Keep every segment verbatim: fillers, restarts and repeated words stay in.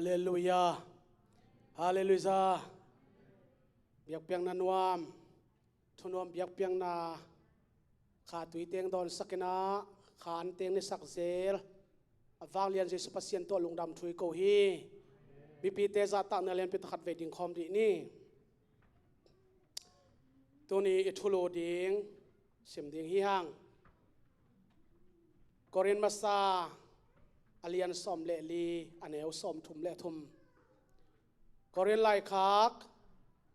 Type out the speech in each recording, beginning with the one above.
Halleluia. Halleluia. Biakpiakna nuam, thunuam biakpiakna kha tui teng dawnsakin ah, kha an teng nisak zel a vanglian Jesu Pasian tawh lungdam thu i ko hi. Mipite zahtakna lianpi takhat vei dingkhawm dih ni. Tuni i thulu ding sim ding hi hang. Korin masa a lian sawm le li, a neu sawm thum le thum. Korin laikhak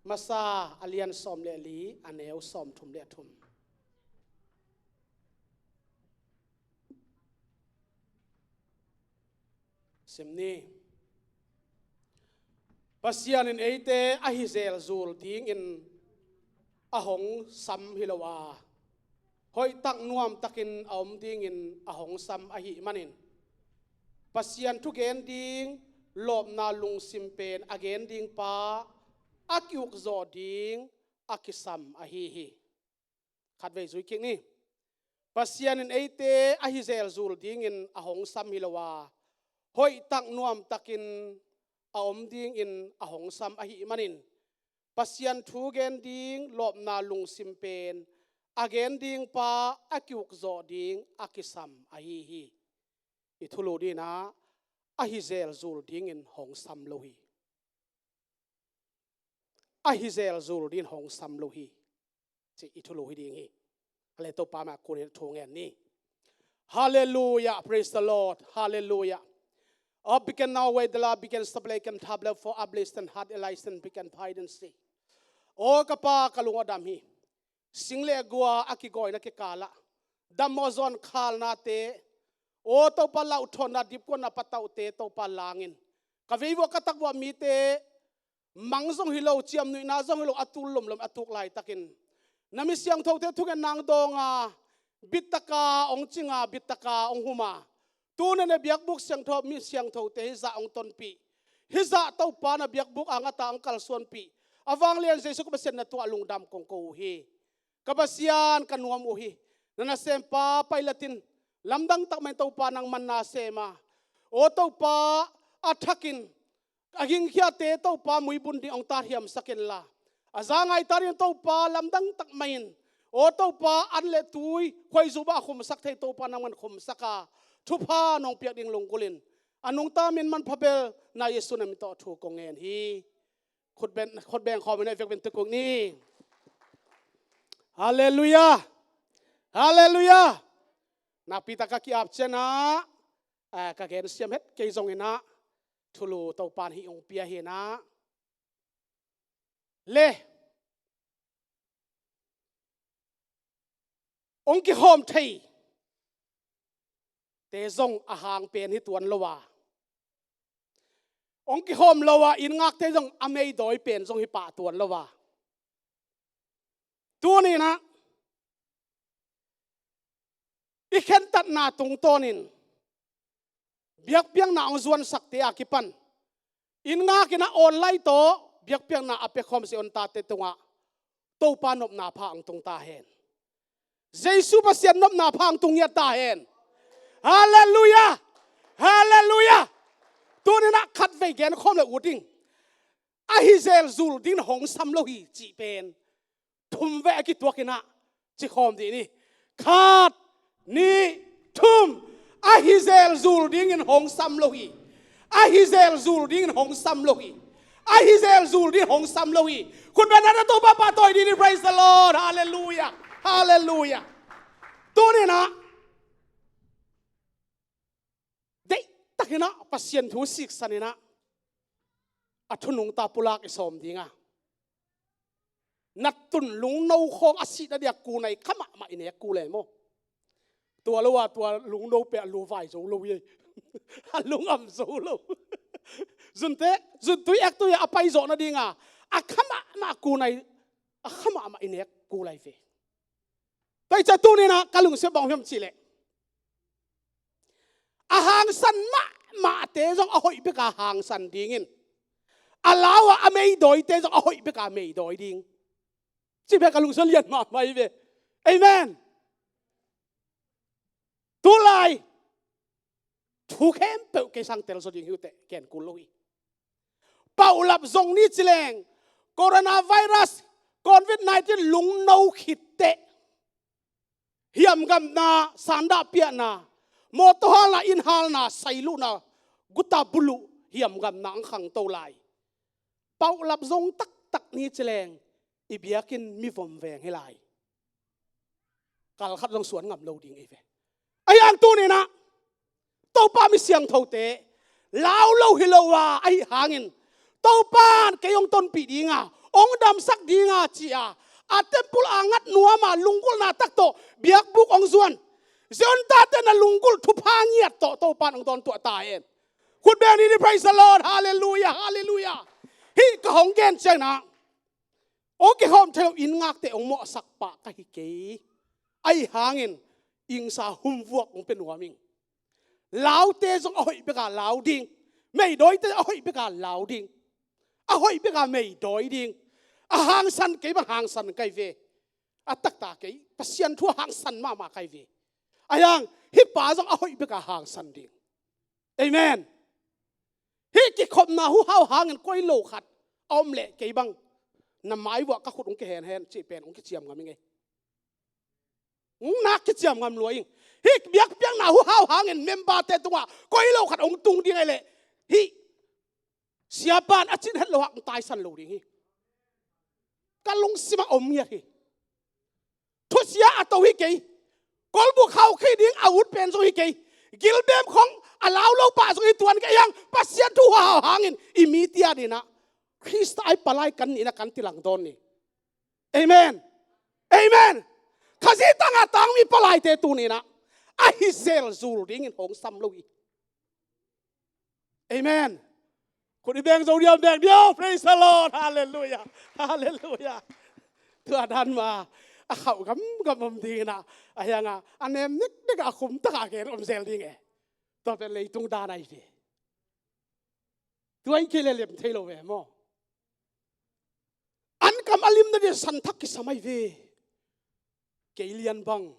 masa a lian sawm le li, a neu sawm thum le thum. Sim ni. Pasian in eite ahi zelzul dingin a hong sam hi lo a, hoihtak nuamtakin a om dingin a hong sam ahih manin, Pasian thugen ding lawpna lungsim pen a gen ding pa a ki-ukzawh ding a kisam ahi hi. Khatvei zui kik ni. Pasian in eite ahi zelzul dingin a hong sam hi lo a, hoihtak nuamtakin a om dingin a hong sam ahih manin, Pasian thugen ding lawpna lungsim pen a gen ding pa a ki-ukzawh ding a kisam ahi hi. I thulu dingin ah, ahi zelzul dingin hong sam lo hi. Ahi zelzul dingin hong sam lo hi, ci i thulu hi ding hi. A le Topa mah kunin thu ngen ni. Halleluia, praise the Lord. Halleluia. Aw, biken nau wei dala biken sablei kan thableu for ablei stan hat elai stan biken phaiden si. Aw ka Pa, ka lung a dam hi. Sing le gua a kigawina kikalah dammawh zawn khalnate, aw Topa, lauthawhna dipkuatna patauhte Topa langin, ka veivuah ka takvuah mite mang zong hi lo, ciamnuihna zong hi lo, a tul lomlom a tuk laitakin, na mi siangthote thungetna hong dawnga, bittaka hong cinga, bittaka hong huma, tuni na biakbuk siangtho, mi siangthote hizah hong tonpih, hizah Topa na biakbuk a ngata hong kalsuanpih a vanglian Jesu ka Pasian na tuah lungdam kong ko uh hi. Ka Pasian ka nuam uh hi. Na nasempa pailatin lamdang takmah in Topa nangman na sem a, aw Topa, a thakin a gingkhiate Topa muibun ding hong tathiamsak inla, a zangai ta ding Topa lamdang takmah in, aw Topa, an le tui khuaizu bah a khumsak thei Topa nangman khumsak a, thupha nong piak ding lunggulhin a nungta min manpha bel na Jesu na min tawh thu kong ngen hi. Khutbeng, khutbeng khawm in a vekvin tukuk ni. Halleluia. Halleluia. Nakpi tak ka ki-ap ciangin ah, eh, ka gen siam het kei zongin ah, thulu Topa in hih hong pia hi in ah, le hong kikhawm theite zong a hang pen hi tuan lo a, hong kikhawm lo a inn ngakte zong a meidawi pen zong hi pah tuan lo a, tuni in ah i khentatna tungtawnin biakpiakna hong zuansakte a kipan inn ngakin a online tawh biakpiakna a pia khawm si hong tate tungah Topa nopna pha hong tung ta hen. Jesu Pasian nopna pha hong tung ngiat ta hen. Halleluia. Halleluia. Tuni in ah khatvei gen khawm le ut ing. Ahi zelzul dingin hong sam lo hi cih pen thum vei a kituak in ah ci khawm dih ni. Khat, nih, thum. Ahi zelzul dingin hong sam lo hi. Ahi zelzul dingin hong sam lo hi. Ahi zelzul dingin hong sam lo hi. Khutbeng na Topa pahtawi dih ni. Praise the Lord. Halleluia. Halleluia. Tuni in ah deihtakin ah Pasian thu siksan in ah a thu nungta pulak i sawm ding a, na tun lungno khawng a sihna dia kunai kha mahmah i nek kul e maw? Tua lo a tua lungno pia a lu vai zo lo hi. A lungam zo lo. Zunte, zuntui ektui a pai zawh nadinga a kha mahmah kunai, a kha mahmah i nek kul ai ve. Tua hi ciang tuni in ah ka lungsim bang hiam cih leh, a hangsan mahmahte zong a hoih beka hangsan dingin, a lau a a meidawite zong a hoih beka meidawi ding. Cih bek ka lungsim lian mahmah hi ve. Amen. Tulai thu khempeuh kei sang telzaw ding hi uh teh ken kul lo hi. Paulap zong ni ci leng, coronavirus, covid nineteen lungno khit teh, hiamgamna, sandahpiahna, mawtaw halna, inn halna, sailuhna, guta buluh hiamgamna ang khangto lai. Paulap zong taktak ni ci leng, i biakinn mivom veng hi lai. Kal khat zong suan ngam lo ding ei ve. Ahi hang tuni-in ah, Topa mi siangthote lau lo hi lo a, ahi hangin Topa in kei hong tonpih ding a, hong damsak ding a ci-a, a temple a ngat nuam a lunggulhna tak tawh biakbuk hong zuan Zion tate na lunggulh thupha ngiat tawh Topa in hong dawntuah ta hen. Khut beng ni, praise the Lord, hallelujah, hallelujah. Hih ka hong gen ciangin ah, hong kikhawm thei lo inn ngakte hong mawhsak pah ka hi kei. Ahi hangin ingsa humvuak hong pia nuam ing. Laute zong a hoih bek a lau ding. Meidawite a hoih bek a lau ding. A hoih bek a meidawi ding. A hangsan kei bang hangsan ka hi ve. A taktak kei, Pasian thu a hangsan mahmah ka hi ve. Ahi hang hih pa zong a hoih bek a hangsan ding. Amen. Hih kikhopna huhau hangin koi lo khat a om leh kei bang na mai vuah ka khut hong kihenhen cih pen hong kiciam ngam ing ei. Hong nak kiciam ngam lua ing. Hih biakpiakna huhau hangin memberte tungah koi lo khat hong tung ding ahih leh, hih siapa in a cin het lo hak hong taisan lo ding hi. Ka lungsimah om ngiat hi. Thusia a to hi kei. Kolbuk hau khih ding a ut pen zong hi kei. Gilbem khong a lau lo pah zong hi tuan kei hang, Pasian thu huhau hangin i mite adingin ah Khrista a i palai kan nihna kan tilang dawn ni. Amen. Amen. Khazih tangah tangmi palaite tuni-in ah a hi zel zul dingin hong sam lo hi. Amen. Khut i beng zo diam, beng diam. Praise the Lord. Hallelujah. Hallelujah. Tua dan mah a khauh gamgam om dingin ah, ahi hang a nem neknek a khum takah gen om zel ding e. Tua pen leitung dan ahi ve. Tua hi kei leh lem thei lo ve maw. An kam a limna ding santhak kisam ahi ve. Kei lian bang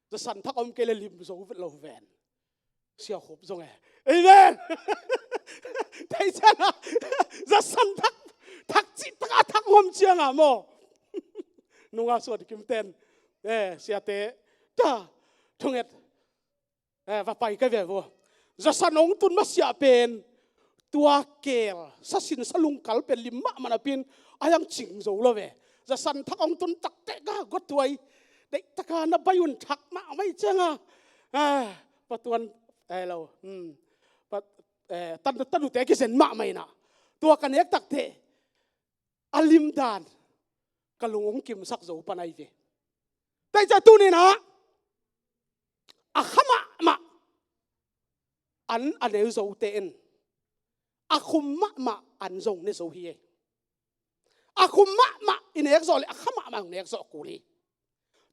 za santhak om kei leh lim zo vet lo ven. Sia Khup zong e. Amen. Thei ciang a za santhak, thak cih tak a thak ngom ciang a maw. Nunga suan kim ten, eh, siate ta thunget, eh, va pai ka ve vua. Za san hong tun masiah pen tua keel, sasin salungkal pen lim mahmah napi-in a hiang cing zo lo ve. Za san thak hong tun takteh ka gawt tuai. Deih taka na bai un thak mahmah hi ciang a, eh, patuan, eh, lo, hmm, pat, eh, tan, tanute kizen mahmah in ah, tua ka nek takteh a lim dan ka lung hong kimsak zo pan ahi ve. Tua hi ciang tuni-in ah a kha mahmah an a ne zote in a khum mahmah an zong ne zo hi e. A khum mahmah i nek zawh leh a kha mahmah hong nek zawh kul hi.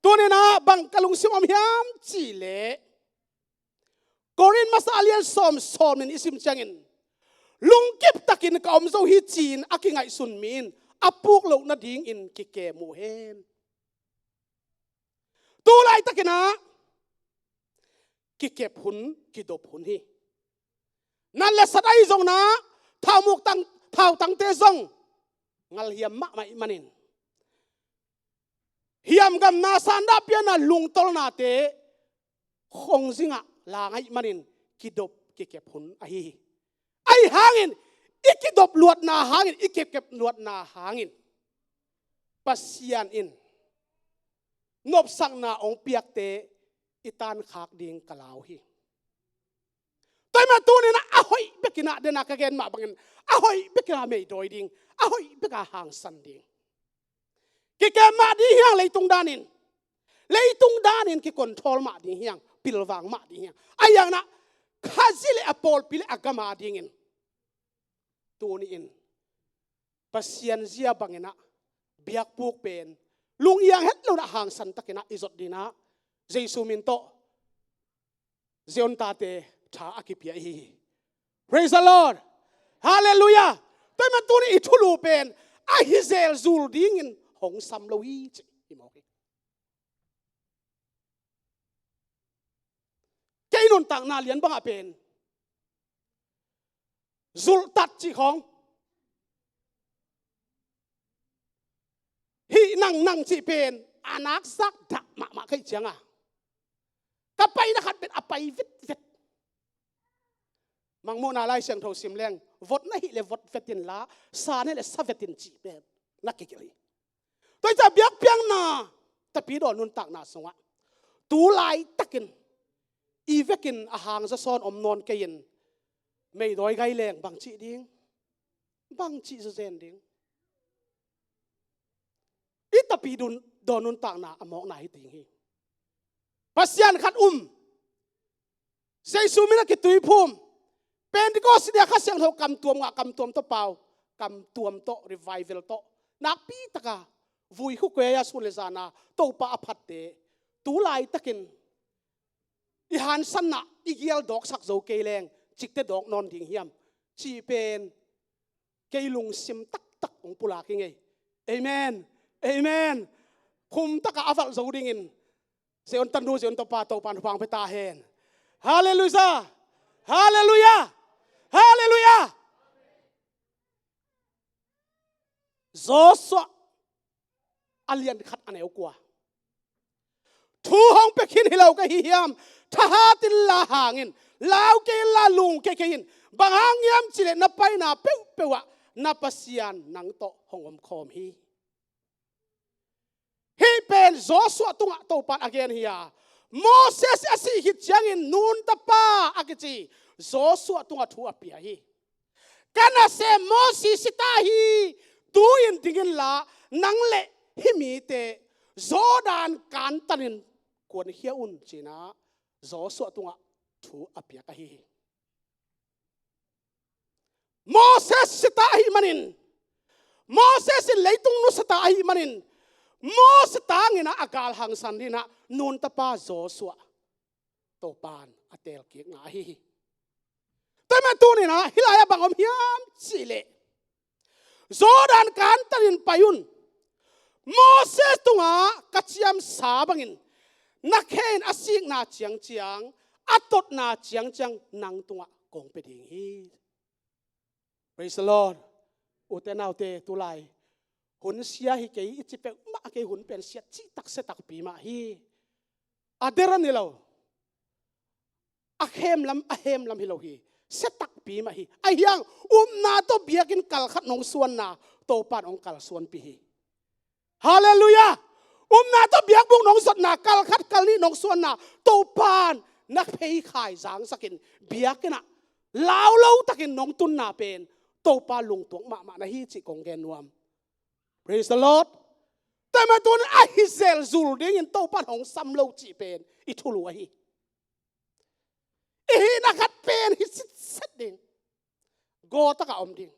Tuni-in ah bang ka lungsim om hiam cih leh, Korin masa a lian sawm, sawm nih i sim ciangin, lungkip takin ka om zo hi ci-in a kingaihsun mi in a puk loh nadingin kikem uh hen. Tu laitakin ah kikep hun, kidop hun hi. Nat le sat ahi zongin ah thaumuk tang, thautangte zong ngalhiam mahmah ahih manin, hiamgamna, sandahpiakna, lungtolnate khong zingah lang ahih manin kidop kikep hun ahi hi. Ahi hangin i kidop luatna hangin, i kikep luatna hangin Pasian in nopsakna hong piakte i tankhak ding ka lau hi. Tua ahih manin tuni-in ah a hoih bekin ah, den a ka gen mah bangin a hoih bekin ah meidawi ding, a hoih bek a hangsan ding. Kikem mah ding hi hang leitung danin. Leitung danin kicontrol mah ding hi hang, pilvang mah ding hi hang. Ahi hangin ah Khazih le a pawlpi le a gam adingin tuni-in Pasian zia bangin ah biakbuk pen lungiang het lo-in ah hangsan takin ah i zot dingin ah Jesu min tawh Zion tate tha a kipia ihi hi. Praise the Lord. Hallelujah. Tua ahih manin tuni i thulu pen a hi zel zul dingin hong sam lo hi ci hi mawk hi. Kei nuntakna lian bangah pen zulhtat cih khawng, nang nang cih pen a nak zak dah mahmah ka hih cianga ka paina khat pen a pai vetvet. Mangmuhna Lai Siangtho sim leng, vot na hih le vot vet inla, sa na hih le sa vet in cih pen na kigelh hi. Tua hi ciang biakpiakna, Tapidaw nuntakna sungah tu laitakin i vekin a hang zawsawn om nawn kei in, meidawi gai leng bang cih ding, bang cih zawzen ding. I Tapidaw nuntakna a mawkna hi ding hi. Pasian khat um, Jesu min a kituiphum, Pentecost ni-a Kha Siangtho kamtuam ngah, kamtuam tawh pau, kamtuam tawh revival tawh nakpi taka vui khukhuai a sun le zana Topa a phatte, tu laitakin i hansanna i gial dawksak zo kei leng, cikte dawk nawn ding hiam cih pen kei lungsim taktak hong pulak hi ngei. Amen. Amen. Khum taka a valh zo dingin Zion tanu, Zion tapa, Topan thupha pia ta hen. Halleluiah. Halleluiah. Halleluiah. Joshua a lian khat a neu kua. Thu hong pia khin hi lo ka hi hiam? Thahat inla hang in, lau kei inla lungkia kei in. Bang hang hiam cih leh na paina peuhpeuh ah na Pasian nang tawh hong omkhawm hi. Hih pen Joshua tungah Topan a gen hi a, Moses a sih khit ciangin nun tapa a kici Joshua tungah thu a pia hi. Ka nasem Moses si ta hi, tu-in ding inla nang le hih mite Jordan kantanin kuankhia un, ci-in ah Joshua tungah thu a piak ahi hi. Moses si ta ahih manin, Moses in leitung nusia ta ahih manin, Moses tangin ah a gal hangsan dingin ah nun tapa Joshua Topan a teelkikna ahi hi. Tua ahih manin tuni-in ah hih lai-ah bang om hiam cih leh, Jordan kantanin pai un. Moses tungah ka ciamsa bangin na khe in a sikna ciangciang, a totna ciangciang nang tungah kong pia ding hi. Praise the Lord. Ute naute, tulai hun sia hi kei i ci peuhmah kei, hun pen sia citak sia takpi mah hi. A der a ni lo, a khem lam, a hem lam hi lo hi. Sia takpi mah hi. Ahi hang upna tawh biakinn kal khat nong suanna Topan hong kalsuanpih hi. Halleluiah. Upna tawh biakbuk nong zotna, kal khat kal nih nong suanna Topan na pheikhai zangsakin, biakinn ah lau lo takin nong tunna pen Topa lungtuak mahmah na hi cih kong gen nuam. Praise the Lord. Tua ahih manin tuni-in a hi zel zul dingin Topan hong sam lo cih pen i thulu ahi. I hihna khat pen hi sitset ding, gawtakah om ding.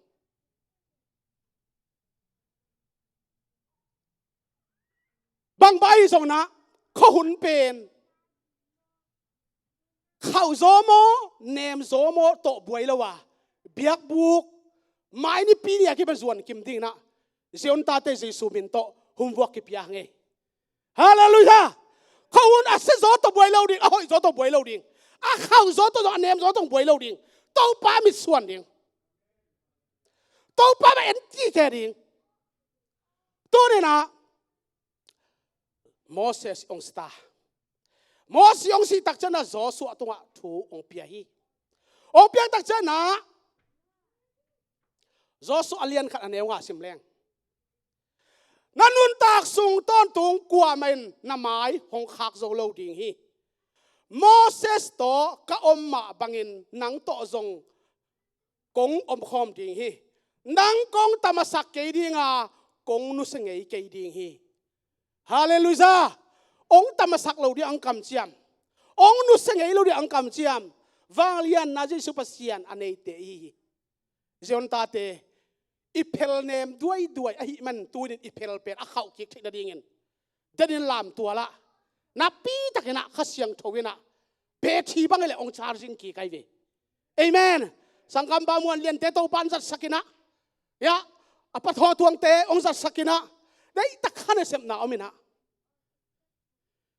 Bangbang ahi zongin ah khuahun pen khauh zaw maw, nem zaw maw tawh buai lo a, biakbuk mai nipi ni a kipan zuan kim dingin ah Zion tate Jesu min tawh hun vuak kipia ngei. Halleluiah. Khuahun a sia zaw tawh buai lo ding, a hoih zaw tawh buai lo ding, a khauh zaw tawh zong, a nem zaw tawh buai lo ding. Topa mitsuan ding. Topa mah en kik ding. Tuni-in ah Moses hong si ta. Moses hong sih tak ciangin ah Joshua tungah thu hong pia hi. Hong piak tak ciangin ah Joshua a lian khat a neu nga sim leng. Na nuntak sung tawntung kuamah in na mai hong khak zo lo ding hi. Moses tawh ka om mah bangin nang tawh zong kong omkhawm ding hi. Nang kong tamasak kei ding a, kong nusia ngei kei ding hi. Halleluiah. Hong tamasak lo ding hong kamciam, hong nusia ngei lo ding hong kamciam vanglianna Jesu Pasian a neite i hi hi. Zion tate, i phel nem duaiduai ahih manin tuni-in i phel pen a khauh kik theih nadingin, denin lamtual ah, nakpi takin ah Kha Siangtho in ah, battery bang hi leh hong charging kik ahi ve. Amen. Sanggampa Muan Liante Topan zatsak in ah, ya, a Pa Thaw Tuangte hong zatsak in ah, deihtak kha nasepna om in ah,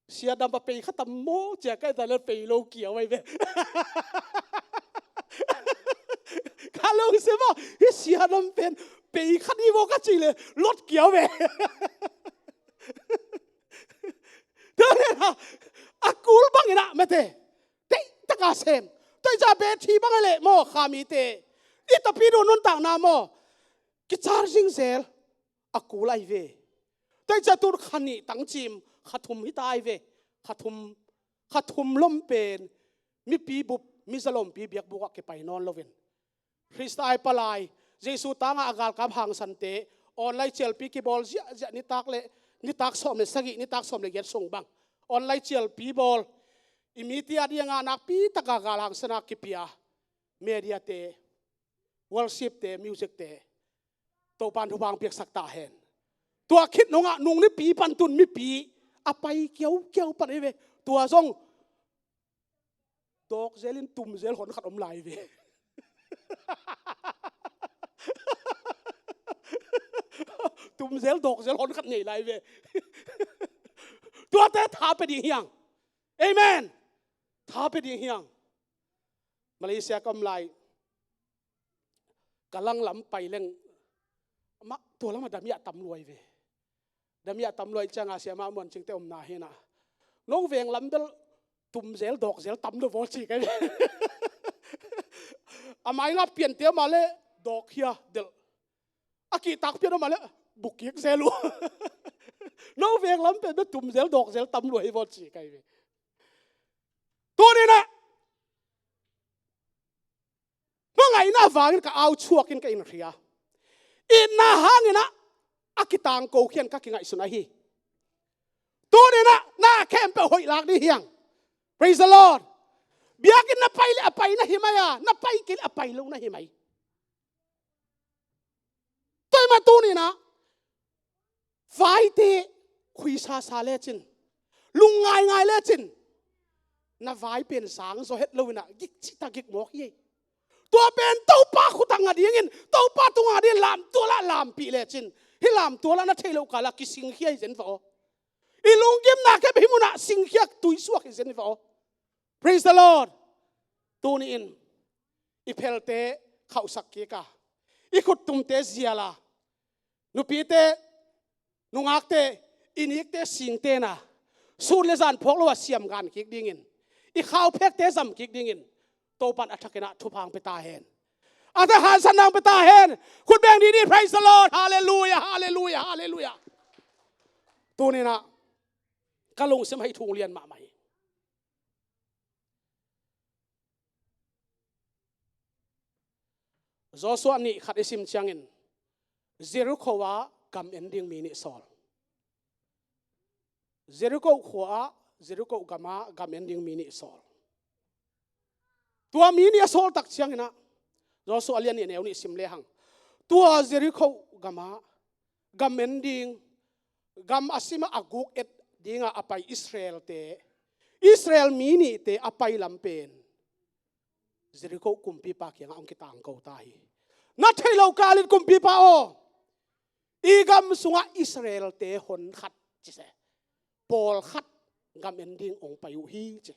Sia Dam pa pei kha tam maw, ci-a ka et leh pei lo kiau ahi ve. Ka lungsim ah, hih Sia Dam pen pei kha ni maw ka cih leh lot kiau ve. Tua hi a, a kul bangin ah mate, teitaka sem. Tua hi ciang bethri bang hi leh maw, kha mite, i tapidaw nuntakna maw, kicharging zel, a kul ahi ve. Tua hi ciang tun kha nih tang cim, kha thum hi ta ahi ve. Kha thum, kha thum lom pen mipi bup, mi zalompi biakbuk ah kipai nawn loin, Khrista i palai, Jesu tangah a galkap hangsante, online cialpi kibawl ziahziah nitak le, nitak sawm le sagih, nitak sawm le giat sung bang online cialpi bawl, i mite a dingah nakpi taka gal hangsan a kipia mediate, worshipte, musicte, Topa'n thupha piaksak ta hen. Tua khit nungah nung nipi pan tun mipi a pai kiaukiau pan hi ve. Tua zong dawkzel in tumzel hon khat om lai ve. Tumzel dawkzel hon khat ngei lai ve. Tuate tha pia ding hi hang. Amen. Tha pia ding hi hang. Malaysia ka om lai, ka langlam pai leng, amah tua lamah damiah tam lua hi ve. Damiah tam lua hi ciangin siamah Muan Cingte omna hi-in ah, no veng lam bel tumzel dawkzel tam lo vaw ci ka hi ve. A mai ngah piante mah leh dawk hi a delh. A kihtak pian mah leh buk kik zel uh. No veng lam pen bel tumzel dawkzel tam lua hi vaw ci ka hi ve. Tuni-in ah, hmangaihna vangin ka au chuakin ka inn hria. Itna hangin ah a kitangko khian ka kingaihsun ahi. Tuni-in ah na khempeuh hoih lak ding hi hang. Praise the Lord. Biakinn na pai leh a pai na hi mai a, na pai kei leh a pai lo na hi mai. Tua ahih manin tuni-in ah vaite khuisasa lecin, lungngaingai lecin, na vai pen sang zaw het loin ah gik cihtak gik mawk hi. Tua pen Topa khut ah nga dingin, Topa tungah nga dingin lamtual ah lampih lecin, hih lamtual ah na theih loh kal ah kisingkhia hi zen va aw. I lunggimna khempeuh hih munah singkhiak tuisuak hi zen va aw. Praise the Lord. Tuni-in i phelte khauhsak kik a, i khuttumte zial a, nupite, nungakte, i nikte singtehna, sun le zan phawk lo a siamgan kik dingin, i khauphekte zam kik dingin Topa'n a thakin ah thupha hong pia ta hen. A tha hangsan hong pia ta hen. Khut beng didi, praise the Lord. Hallelujah, hallelujah, hallelujah. Tuni-in ah ka lungsim ah hih thu lian mahmah hi. Joshua nih khat i sim ciangin Jericho ah gam en ding mi nih sawl. Jericho khua ah, Jericho gam ah gam en ding mi nih sawl. Tua mi nih a sawl tak ciangin ah, Joshua a lian nih a neu nih sim lehang, tua Jericho gam ah gam en ding, gam a sim ah a guk et dingah a pai Israel-te, Israel mi nihte a pai lam pen Jericho kumpipa kiangah hong kitangko ta hi. Na theih loh kal in kumpipa aw, i gam sungah Israel-te hon khat ci se, pawlkhat gam en ding hong pai uh hi ci.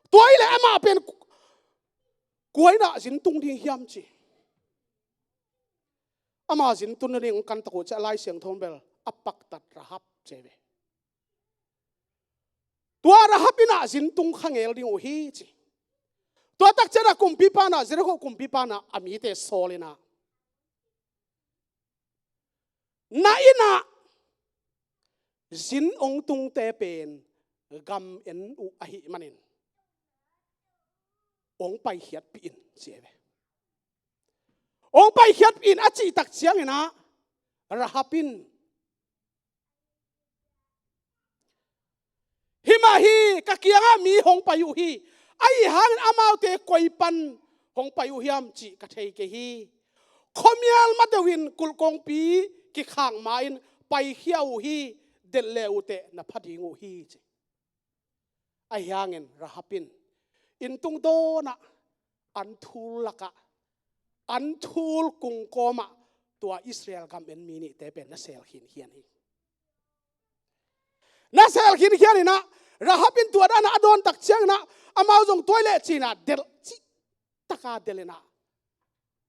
Tua hi leh amah pen kua in ah zin tung ding hiam ci. Ama zin tun nading hong kan tak uh ciah Lai Siangtho in bel a paktat Rahab ci ve. Tua Rahab in ah zin tung khangel ding uh hi ci. Tua tak ciangin ah kumpipa in ah, Jericho kumpipa in ah a mite sawl in ah, na inn ah zin hong tungte pen gam en uh ahih manin hong paikhiatpih in ci ve. Hong paikhiatpih in a cih tak ciangin ah Rahab in, hih mah hi, ka kiangah mi hong pai uh hi, ahi hangin amaute koi pan hong pai uh hiam cih ka thei kei hi. Khuamial ma deuh in kulh kongpi kikhak ma-in paikhia uh hi, delh le uh teh na pha ding uh hi ci. Ahi hangin Rahab in inn tung dawnah an thul lakah, an thul kung kawmah tua Israel gam en mi nihte pen na sel khinkhian hi. Na sel khinkhian in ah, Rahab in tua dan a dawn tak ciangin ah, amau zong tua hi leh ci-in ah delh cih taka delh in ah,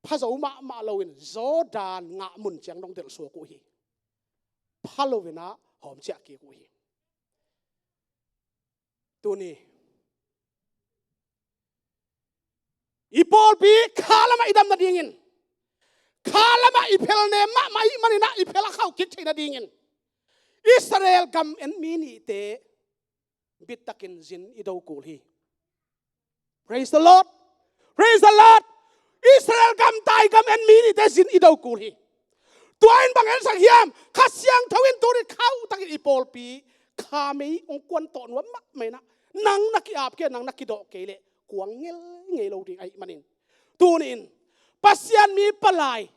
pha zo mahmah loin Jordan ngah mun ciang dong delh suak uh hi. Pha lo in ah hawm ciah kik uh hi. Tuni i pawlpi kha lamah i dam nadingin, kha lamah i phel nem mahmah ahih manin ah i phel a khauh kik theih nadingin Israel gam en mi nihte bittakin zin i do kul hi. Praise the Lord. Praise the Lord. Israel gam tai gam en mi nihte zin i do kul hi. Tua in bang en sak hiam? Kha Siangtho in tuni khauh takin i pawlpi kha mei hong kuan tawh nuam mahmah in ah, nang na ki-ap kei, nang na kidawh kei leh kuang ngelngel lo ding ahih manin, tuni in Pasian mi palai,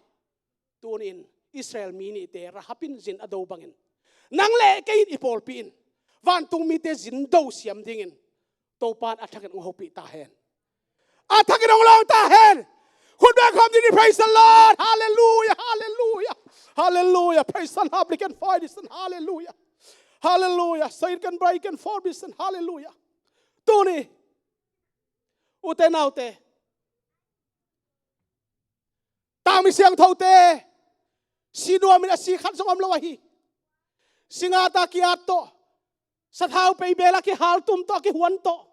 tuni in Israel mi nihte Rahab in zin a do bangin, nang le kei in, i pawlpi in vantung mite zin do siam dingin Topa in a thakin hong hopih ta hen. A thakin hong lawng ta hen. Khut beng khawm ding hi. Praise the Lord. Hallelujah, hallelujah, hallelujah. Praise the Lord. Public and fight this. Hallelujah, hallelujah. Satan can break and fall this. Hallelujah. Tuni, ute naute, tangmi siangthote, si nuamin a si khat zong om lo ahi. Singat a ki-at tawh, sathau pei bel a kihal tum tawh, a kihuan tawh,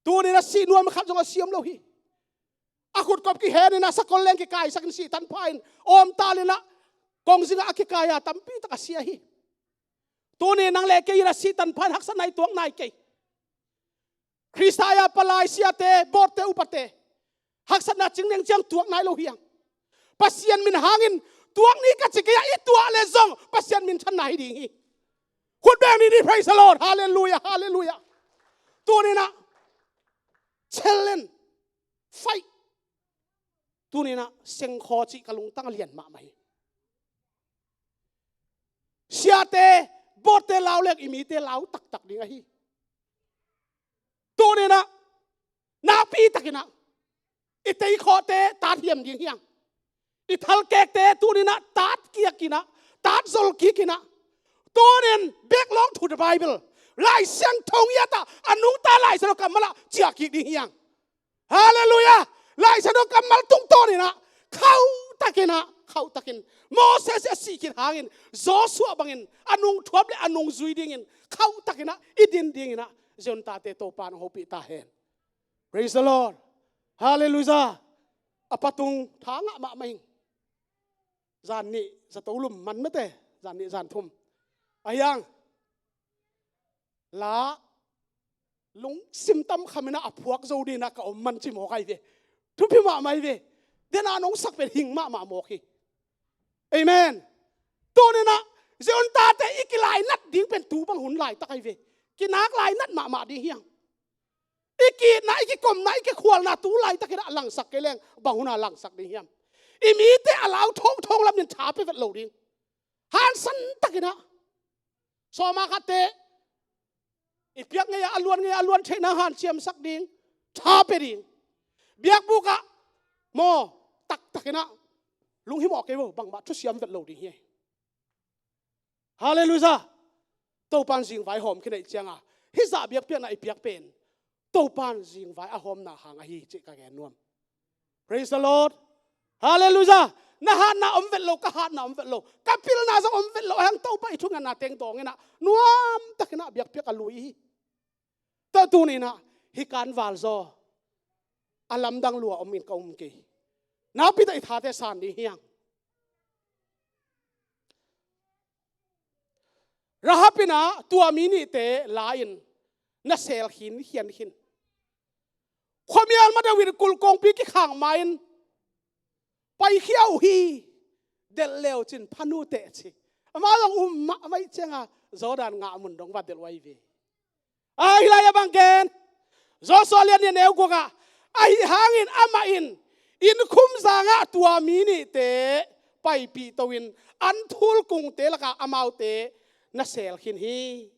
tuni in a si nuam khat zong a si om lo hi. A khutkop kihen in a sakol leng kikaisakin sih tanpha in, awmtal in a kongzing ah a kikai a tampi tak a si ahi. Tuni in nang le kei in a sih tanpha in haksatna i tuak nai kei. Khrista a palai siate, bawtte, upate, haksatna cing neng ciang tuak nai lo hi hang. Pasian min hangin tuak ni ka ci kei a, i tuah leh zong Pasian minthanna hi ding hi. Khut beng ni ni. Praise the Lord. Hallelujah, hallelujah. Tuni in ah challenge, fight, tuni in ah sengkhaw cih ka lungtang a lian mahmah hi. Siate, bawtte lau leng i mite lau taktak ding ahi. Tuni in ah nakpi takin ah i teikhawhte tat hiam ding hi hang. I thalkekte tuni in ah tat kiak in ah, tat zol kik in ah, tuni in back long to the Bible, Lai Siangtho ngiat ah, a nungta Lai Siangtho kammal ah ciah kik ding hi hang. Hallelujah. Lai Siangtho kammal tungtawn in ah khauh takin ah, khauh takin, Moses a sih khit hangin Joshua bangin a nungthuap leh a nungzui dingin khauh takin ah i din dingin ah Zion tate Topa in hong hopih ta hen. Praise the Lord. Hallelujah. A patung tha ngah mahmah ing. Zan nih zato lum man mate, zan nih zan thum. A hiang la lungsim tam kham in ah a phuak zo ding in ah ka om man ci mawk ahi ve. Thupi mahmah ahi ve. Den a nong sak pen hing mahmah mawk hi. Amen. Tuni in ah Zion tate i kilainat ding pen tu bang hun laitak ahi ve. Kinak lainat mahmah ding hi hang. I ki-itna, i kikomna, i kikhualna tu laitakin ah langsak kei leng bang hun a langsak ding hiam? I mite a lau thongthong lam in tha pia vet lo ding. Hansan takin ah, sawma khatte i piak ngei a, a luan ngei a, a luan theihna hanciamsak ding, tha pia ding. Biakbuk ah maw, taktakin ah lunghimawh kei vo, bangmah thusiam vet lo ding hi. Hallelujah. Topa in zingvai hawm khin ahih ciangin hih zah biakpiakna i piak pen Topa in zingvai a hawmna hang ahi cih ka gen nuam. Praise the Lord. Hallelujah. Na hatna om vet lo, ka hatna om vet lo, ka pilna zong om vet lo, a hiang Topa i thungetna teng dawng in ah nuam takin ah biakpiak a lui hi. Tua tuni in ah hih kan valzaw a lamdang lua om in ka um kei. Nakpi tak i thate san ding hi hang. Rahab in ah tua mi nihte la in na sel khin, khian khin. Khuamial ma deuh in kulh kongpi kikhang ma in, paikhia uh hi, delh le uh cin phan uh teh ci. Amah zong um mahmah ahih ciangin Jordan ngah mun dong va delh uh ahi ve. Ahi lai a bang gen, Joshua lian nih a neu guk ah, ahi hangin amah in innkhum zangah tua mi nihte paipih to in an thul kungte lakah amaute na sel khin hi.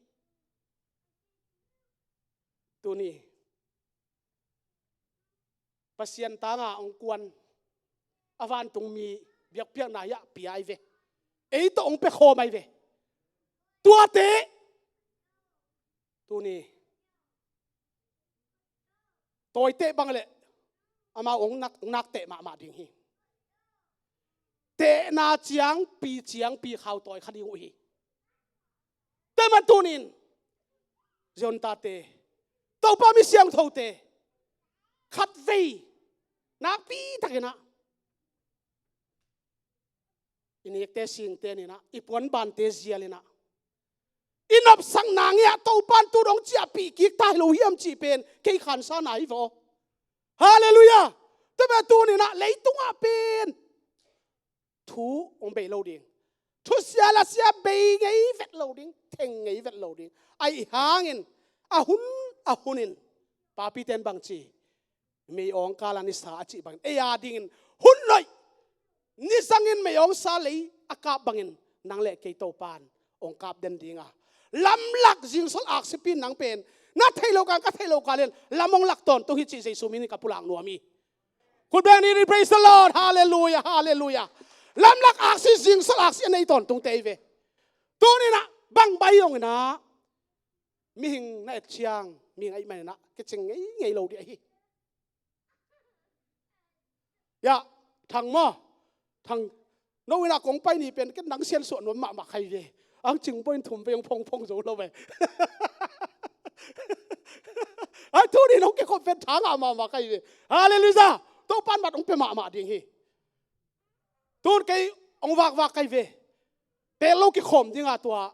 Tuni Pasian tanga hong kuan a vantungmi biakpiakna hiah pia ahi ve. Ei tawh hong pia khawm ahi ve. Tuate tuni tawiteh bang leh amau hong nak, nak teh mahmah ding hi. Tehna ciangpi ciangpi khau tawi kha ding uh hi. Tua man tunin Zion tate, Topa mi siangthote, khatvei nakpi takin ah i nekte singte in ah, i puanbante zial in ah, i nopsakna ngei-ah Topan tu dong ciahpih kik ta hi lo hiam cih pen kei khansa na hi vaw. Halleluiah. Tua pen tunin ah leitungah pen thu hong bei lo ding. Thusia lasia bei ngei vet lo ding, theng ngei vet lo ding. Ahi hangin a hun a hunin papite'n bang ci, mei awngkal a nisa a cih bangin ei a dingin hun loih, nizangin mei awngsa lei a kap bangin nang le kei Topan hong kap den ding a, lamlak zingsol aksipi nang pen na theih lo kal, ka theih lo kal in lam hong lak tawntung hi cih Jesu min in ka pulak nuam hi. Khut beng ni, praise the Lord. Halleluiah, halleluiah. Lamlak aksi, zingsol aksi a nei tawntungte hi ve. Tunin ah bang bai zongin ah mihing na et ciang, mihing ahih manin ah kicing ngeingei lo ding ahi. Ya, Thang maw? Thang, no in ah kong pai ni pen ken nang siansuah nuam mahmah ka hi ve. Ang cing pawhin thum vei hong phongphong zo lo ve. Ai, tunin hong kikhop pen tha ngah mahmah ka hi ve. Halleluiah. Topan mat hong pia mahmah ding hi. Tun kei hong vakvak ka hi ve. Tel lo kikhawm ding a, tua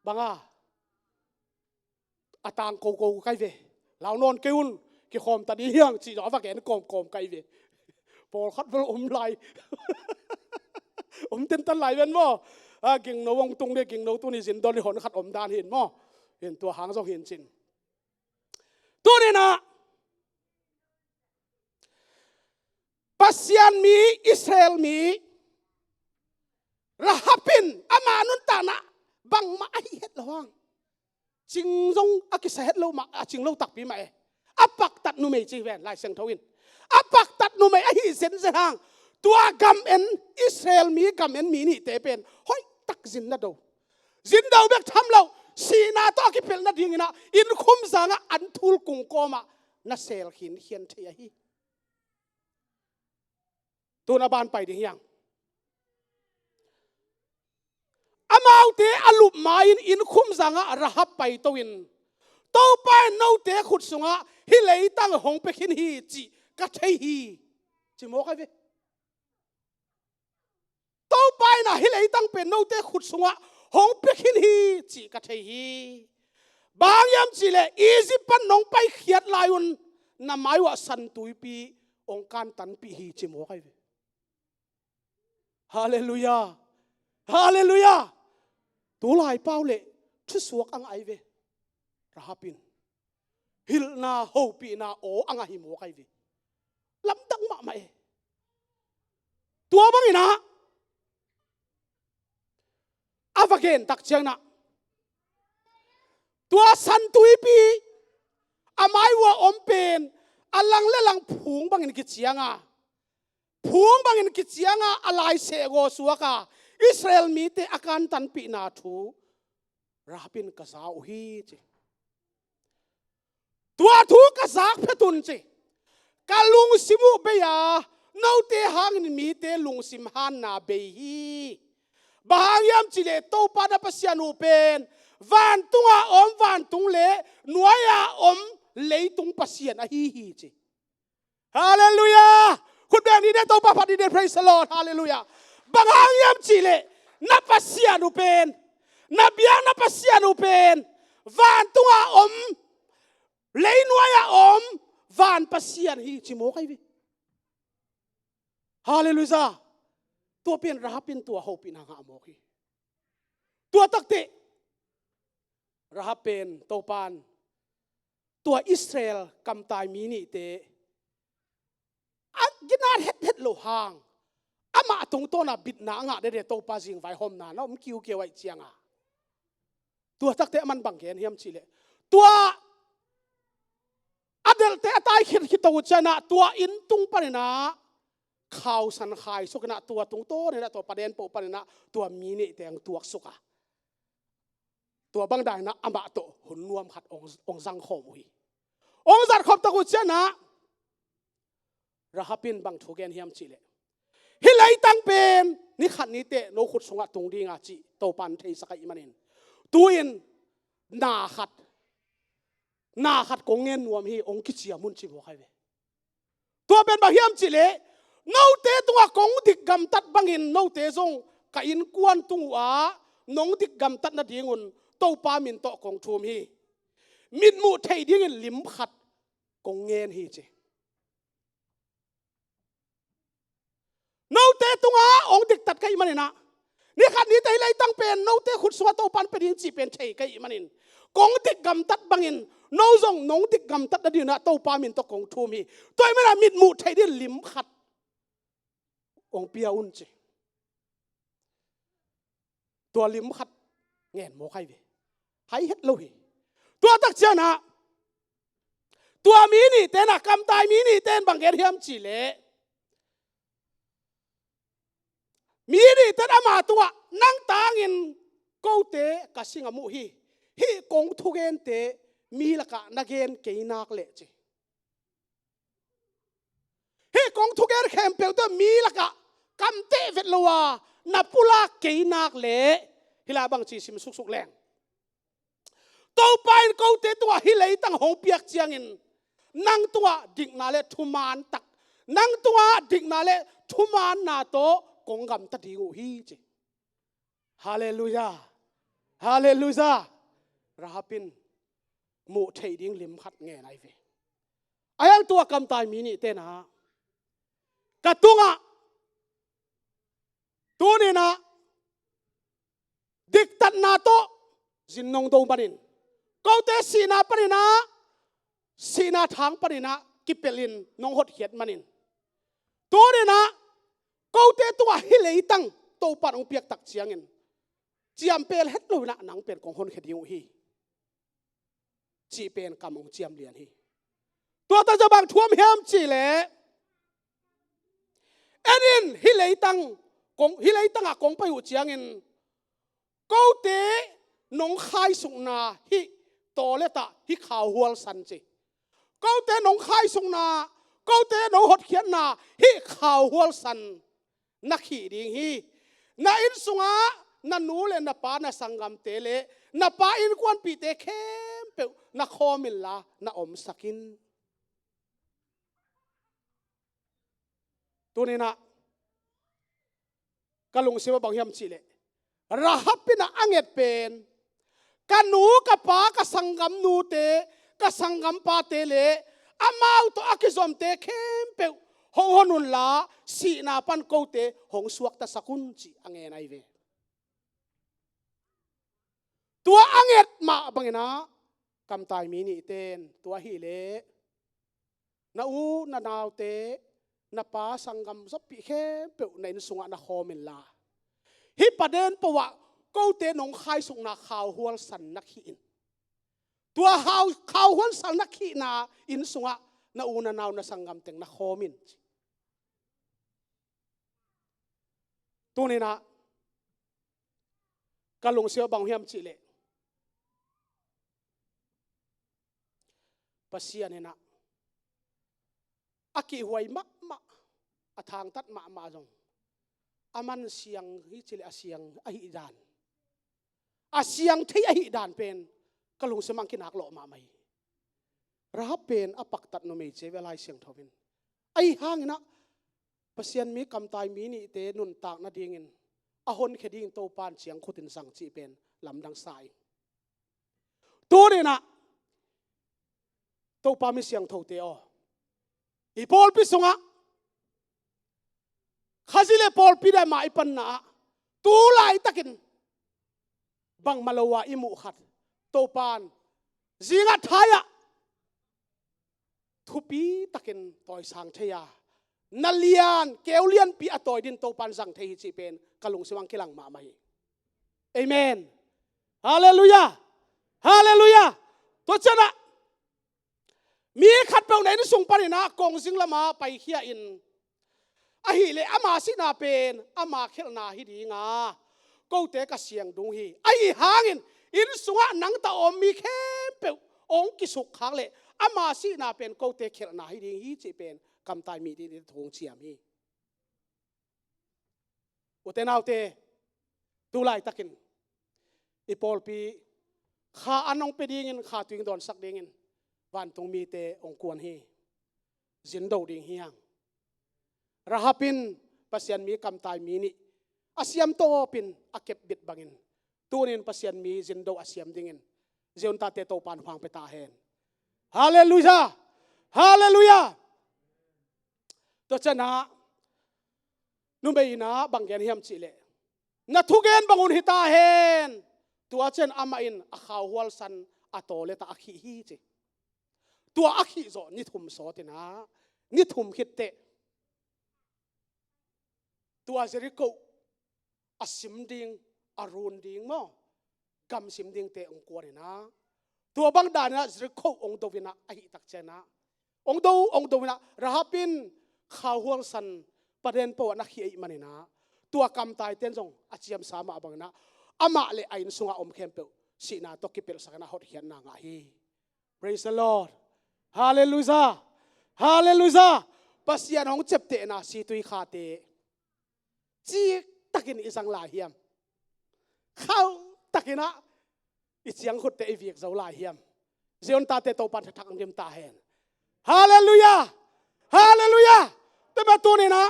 bang a, a tang koko ka hi ve. Lau nawn kei un, kikhawm ta ding hi hang cih zong a va gen kawmkawm ka hi ve. Pawlkhat bel om lai. Om tentan lai ven maw. A, gingno hong tung ding, gingno tuni zin dawn ni hon khat om dan hi in maw. Hi in, tua hang zong hi in cin. Tunin ah Pasian mi, Israel mi Rahab in ama nuntakna bangmah a hih het lo hang, cing zong a kisa het lo mah, a cing lo takpi mah e. A paktat numei ci hi ven Lai Siangtho in. A paktat numei ahi zenzen hang, tua gam en, Israel mi gam en mi nihte pen hoihtak zin na do, zin do bek tham lo, sihna tawh a kipelh nadingin ah innkhum zangah an thul kung kawmah na sel khinkhian thei ahi. Tun a ban pai ding hi hang. Amaute a lup ma-in innkhum zangah Rahab paito in, Topa in note khut sungah hih leitang hong pia khin hi cih ka thei hi, ci mawk ahi ve. Topa in ah hih leitang pen note khut sungah hong pia khin hi cih ka thei hi. Bang hang hiam cihleh Egypt pan nong paikhiat lai-un na mai-uh ah San Tuipi hong kantanpih hi, ci mawk ahi ve. Halleluiah. Halleluiah. Tulai pau le thusuak a ngah ahi ve. Rahab in hilhna, hopihna aw a ngah hi mawk ahi ve. Lamdang mahmah e. Tua bangin ah a va gen tak ciangin ah, tua San Tuipi a mai-uh a om pen a lang le lang phung bangin kiciang a, phung bangin kiciang a, a lai sehgaw suak a, Israel mite a kantanpihna thu Rahab in ka za uh hi, ci. Tua thu ka zak phet un, ci. Ka lungsim uh bei a, note hangin mite lungsim hanna bei hi. Bang hang hiam cihleh Topa na Pasian uh pen vantung a om vantung le nuai a om leitung Pasian ahi hi, ci. Halleluiah. Khut beng ni de, Topa phat ni de, praise the Lord. Halleluiah. Bang hang hiam cihleh na Pasian uh pen, na biakna Pasian uh pen vantung a om, leinuai a om van Pasian hi, ci mawk ahi ve. Halleluiah. Tua pen Rahab in tua hopihna ngah mawk hi. Tua takteh Rahab pen Topan tua Israel kamtai mi nihte a ginat hethet loh hang, amah tungtawn a bitna a ngah dede, Topa zingvaihawmna na om kiukiu ahih ciang a. Tua takteh aman bang gen hiam cihleh, tua a delhte a tai khit khit to uh ciangin ah tua inn tung panin ah khausan khaisuk in ah, tua tungtawn in ah, tua paden poh panin ah tua mi nihte hong tuaksuk a, tua bang dan in ah amah tawh hun nuam khat hong, hong zangkhawm uh hi. Hong zatkhop tak uh ciangin ah Rahab in bang thu gen hiam cihleh, hih leitang pen ni khat ni teh no khut sungah tung ding a, cih Topan theisak ahih manin, Tu-in na khat, na khat kong ngen nuam hi, hong kiciam un ci mawk hi ve. Tua pen bang hiam cih leh, note tungah kong dik gamtat bangin note zong ka innkuan tung uhah nong dik gamtat nadingun Topa min tawh kong thum hi. Mitmuh theih dingin lim khat kong ngen hi ci. Note tungah hong diktat ka hih maninah, ni khat nite hih leitang pen note khut sungah Topa in pia ding cih pen thei ka hih manin, kong dik gamtat bangin no zong nong dik gamtat nadinah Topa min tawh kong thum hi. Tua hih manah mitmuh theih dingin lim khat hong pia un ci. Tua lim khat ngen mawk hi ve. Hai het lo hi. Tua tak cianah tua mi nihte nah, kamtai mi nihte in bang gen hiam cih leh, mi nihte in ama tungah, nang tangin kote ka singgam uh hi. Hih kong thugente mi lakah na gen kei nak leh ci. Hih kong thugen khempeuh tawh mi lakah kamteh vet lo a na pulak kei nak leh, hih lai bang ci sim suksuk leng, Topa in kote tungah hih leitang hong piak ciangin nang tungah dikna le thuman tak, nang tungah dikna le thumanna tawh kong gamta ding uh hi ci. Halleluiah. Halleluiah. Rahab in muh theih ding lim khat ngen ahi ve. A hiang tua kamtai mi nihte nah, ka tungah tuninah diktatna tawh zin nong do manin, kote sihna paninah, sihna thang paninah kipelhin nong hotkhiat manin, tuninah kote tungah hih leitang Topa in hong piak tak ciangin ciampel het loinah nang pen kong honkhia ding uh hi, cih pen kam hong ciam lian hi. Tua tak ciang bang thu om hiam cih leh, en in, hih leitang kong, hih leitangah kong pai uh ciangin kote nong khaisukna hih tawlet ah hih khauhual san ci. Kote nong khaisukna, kote nong hotkhiatna hih khauhual san na khih ding hi. Na inn sungah na nu le na pa, na sanggamte le na pa innkuanpihte khempeuh na khawm inla na omsak in. Tuninah ka lungsim ah bang hiam cih leh, Rahab inah a nget pen, ka nu, ka pa, ka sanggamnute, ka sanggampate le amau tawh a kizomte khempeuh hong hon unla, sihna pan kote hong suaktasak un cih a ngen ahi ve. Tua a nget mah banginah kamtai mi nihte in tua hileh na u, na naute, na pa, sanggam zoppih khempeuh na inn sungah na khawm inla, hih paden pohah kote nong khaisukna khauhual san na khih in. Tua khau, khauhual san na khihna inn sungah na u, na nau, na sanggam teng na khawm in. Tuninah ka lungsim ah bang hiam cih leh, Pasian inah a kihhuai mahmah, a thangtat mahmah zong a man siang hi cih leh a siang ahih dan, a siang thei ahih dan pen ka lungsim ah kinak lawh mahmah hi. Rahab pen a paktat numei ci ve Lai Siangtho in. Ahi hanginah Pasian mi, kamtai mi nihte nuntak nadingin a honkhia dingin Topa in ciangkhut in zang cih pen lamdang sa ing. Tuninah Topa mi siangthote aw, i pawlpi sungah Khazih le pawlpi dai mah i panna ah tu laitakin bangmah lo a i muh khat, Topa in zingah thai-ah thupi takin tawisang thei a, na lian, keu lianpi a tawi dingin Topa in zang thei hi cih pen ka lungsim ah kilang mahmah hi. Amen. Halleluiah. Halleluiah. Tua cianah mi khatpeuh na inn sung paninah kongzing lamah paikhia in, ahileh ama sihna pen ama khelhna hi dinga, kote ka siang dung hi. Ahi hangin inn sungah nang tawh a om mi khempeuh hong kisukkhak leh ama sihna pen kote khelhna hi ding hi cih pen kamtai mi nihte thu hong ciam hi. Ute naute, tu laitakin i pawlpi kha an hong pia dingin, kha tuing dawnsak dingin vantung mite hong kuan hi. Zindo ding hi hang. Rahab in Pasian mi kamtai mi nih a siam tawpin a kepbit bangin, tunin Pasian mi zindo a siam dingin Zion tate Topan phang pia ta hen. Halleluiah! Halleluiah! Tua cianah numei inah bang gen hiam cihleh, na thugen bangun hi ta hen. Tua cian amah in a khauhualsan a tawlet ah a khih hi ci. Tua a khih zawh ni thum sawtinah, ni thum khit teh tua Jeriko a sim ding, a run ding maw, gam sim dingte hong kuaninah, tua bang daninah Jeriko hong doinah ahih tak cianah, hong do hong doinah Rahab in khauhualsan paden pawh ah na khih ahih maninah, tua kamtaiten zong a ciamsa mah banginah amah le a inn sungah om khempeuh sihna tawh kipelhsakinah hotkhiatna ngah hi. Praise the Lord. Halleluiah. Halleluiah. Pasian hong ciaptehna situi khate ciktakin i zang lai hiam? Khauhtakinah i ciangkhutte i vik zo lai hiam? Zion tate Topan thathak hong dim ta hen. Halleluiah. Halleluiah. Tua mah tuninah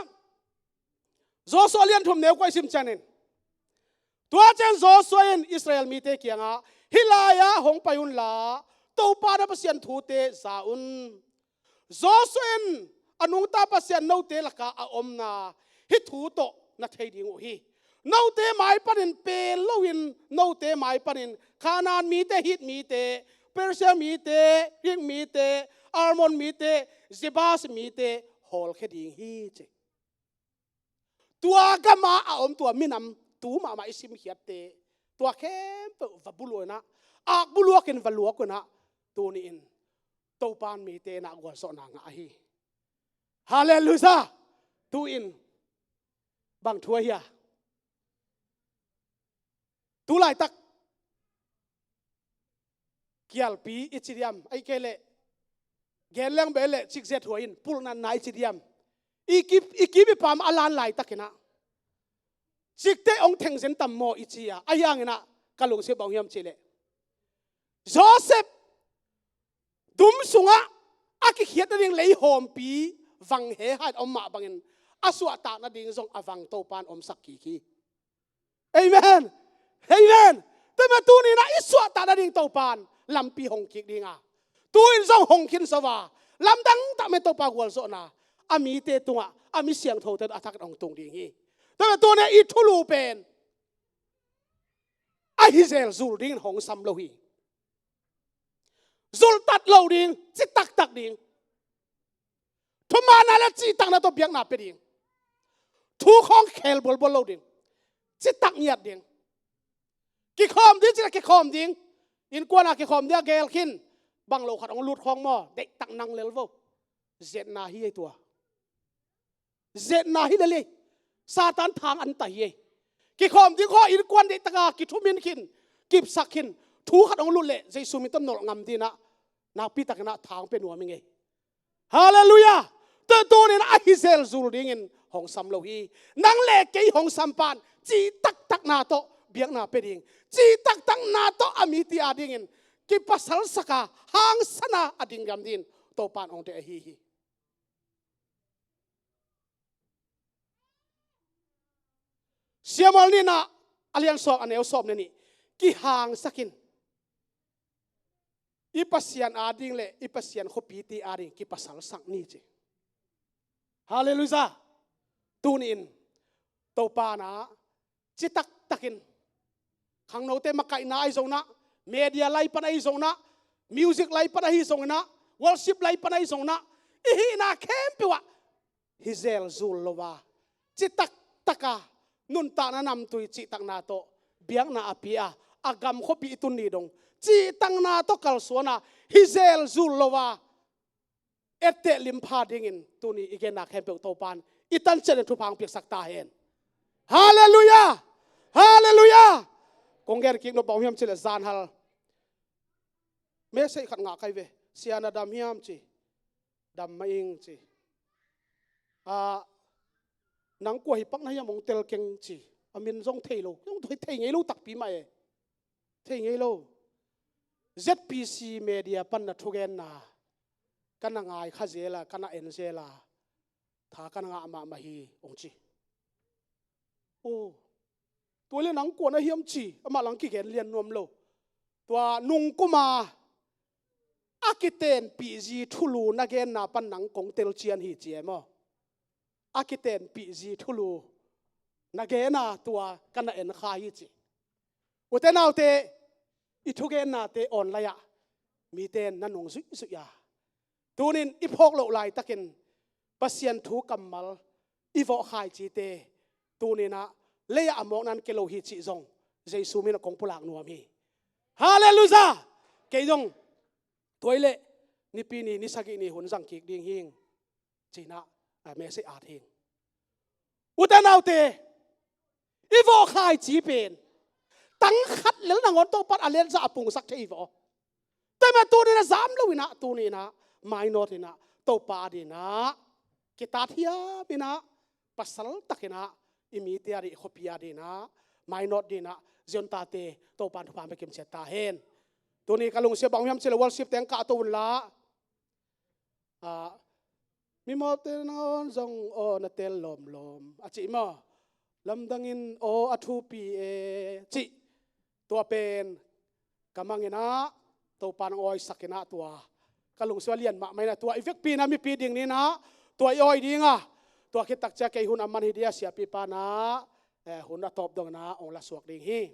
Joshua lian thum neu kua i sim cianin, tua cian Joshua in Israel mite kiangah, hih lai-ah hong pai unla, Topa na Pasian thute za un. Joshua in a nungta Pasian note lakah a omna hih thu tawh na thei ding uh hi. Note mai panin pel loin, note mai panin Kanaan mite, Hit mite, Persia mite, Greek mite, Ammon mite, Jebus mite hawlkhia ding hi ci. Tua gamah a om tua minam tu mahmah i simkhiatte, tua khempeuh va buluakinah, akbuluakin va luakinah, tuni-in Topan mite inah gualzawhna ngah ahi. Halleluiah. Tu-in bang thu ahi a? Tu laitak kialpi i ci diam, ahih kei leh gen leng beh leh cikzet huai in pulhnatna i ci diam, i kip, i kip i pam a lan laitakinah cikte hong thengzen tam maw i ci a, ahi hanginah ka lungsim bang hiam cihleh, Joseph dum sungah a kikhiat nading leihawmpi vang he hai om mah bangin a suahtak nading zong a vang Topan omsak kik hi. Amen. Amen. Tua mah tuninah i suahtak nading Topan lampi hong kik dinga, tu-in zong hong khinso a, lamdang tak mah Topa gualzawhna a mite tungah, a mi siangthote a thakin hong tung ding hi. Tua mah tuninah i thulu pen ahi zel zul dingin hong sam lo hi. Zultat lo ding, ci taktak ding. Thumaanna le cihtakna tawh biakna pia ding. Thu khawng khel bualbual lo ding. Ci tak ngiat ding. Kikhawm ding ci le kikhawm ding. Innkuana kikhawm ding a gel khin. Bang lo khat hong lut khawng maw, deihtak nang lel vo. Zetna hi ei tua. Zetna hi lel ei. Satan thang an ta hi ei. Kikhawm ding khaw innkuan deihtaka kithumin khin, kipsak khin, thu khat hong lut leh Jesu min tawh nolh ngam dinah nakpitakinah thang pia nuam ing ei. Halleluiah. Tua tuninah ahi zel zul dingin hong sam lo hi. Nang le kei hong sam pan cih taktakna tawh biakna pia ding, cih taktakna tawh a mite adingin kipasalsaka hangsana a ding ngam dingin Topan hong deih ahi hi. Samuel nihna a lian sawm a neu sawm le nih, kihangsakin i Pasian ading le i Pasian khuapite ading kipasalsak ni ci. Halleluiah. Tuni-in Topa na citaktakin khangnote makaihna ahi zonah, media lai pan ahi zonah, music lai pan ahi zonginah, worship lai pan ahi zonginah, i hihna khempeuh ah hi zel zul lo a, citaktaka nuntakna namtui cihtakna tawh biakna a pia a, a gam khuapi i tun ni dong cihtakna tawh kalsuana hi zel zul lo a, etteh limpha dingin tuni i genna khempeuh Topan i tancianin thupha hong piaksak ta hen. Halleluiah. Halleluiah. Kong gen kik nop bang hiam cihleh zanhal message khat ngah kai ve. Sia na dam hiam ci. Dam mah ing ci. A, nang kua hi pak na hiam hong tel keng ci. A min zong thei lo, zong thei ngei lo takpi mah e. Thei ngei lo. Z P C media pan na thugenna ka na ngai kha zel a, ka na en zel a, tha ka na ngah mahmah hi, hong ci. Aw, tua le nang kua na hiam ci, amah lang kigen lian nuam lo. Tua nungkuma a kitenpih zi thulu na genna pan nang kong telcian hi ci e maw. A kitenpih zi thulu na gen a, tua ka na en kha hi ci. Ute naute, i thugennate online ah mite in na nung zuihzuih a, tunin i phawk loh laitakin Pasian thu kammal i vawh khaicite tuninah lei-ah a mawkna kia lo hi cih zong Jesu min a kong pulak nuam hi. Halleluiah! Kei zong tua i leh nipi ni, ni sagih ni hun zang kik ding hing. Cinah a message at hing. Ute naute, i vawh khaici pen tang khat lel nangawn Topan a letzah a pungsak thei vaw. Tua mah tuninah zam lo inah, tuninah mainawt inah Topa adinah kitat hiam inah pasal takinah i mite adih, khuapi adinah mainawt dinah Zion tate Topan thupha bekim ciat ta hen. Tuni ka lungsia bang hiam cih leh worship teng kahto unla. Ah, mimawte nangawn zong aw na tel lawmlawm a cih maw? Lamdangin aw a thupi e cih. Tua pen ka manginah Topa nang awisakinah tua ka lungsim a lian mahmah inah tua i vekpi inah mipi ding ninah tua i awi dinga, tua khit takcia kei hun a man hi dia siapipa nah, eh, hun a tawp donginah hong lasuak ding hi.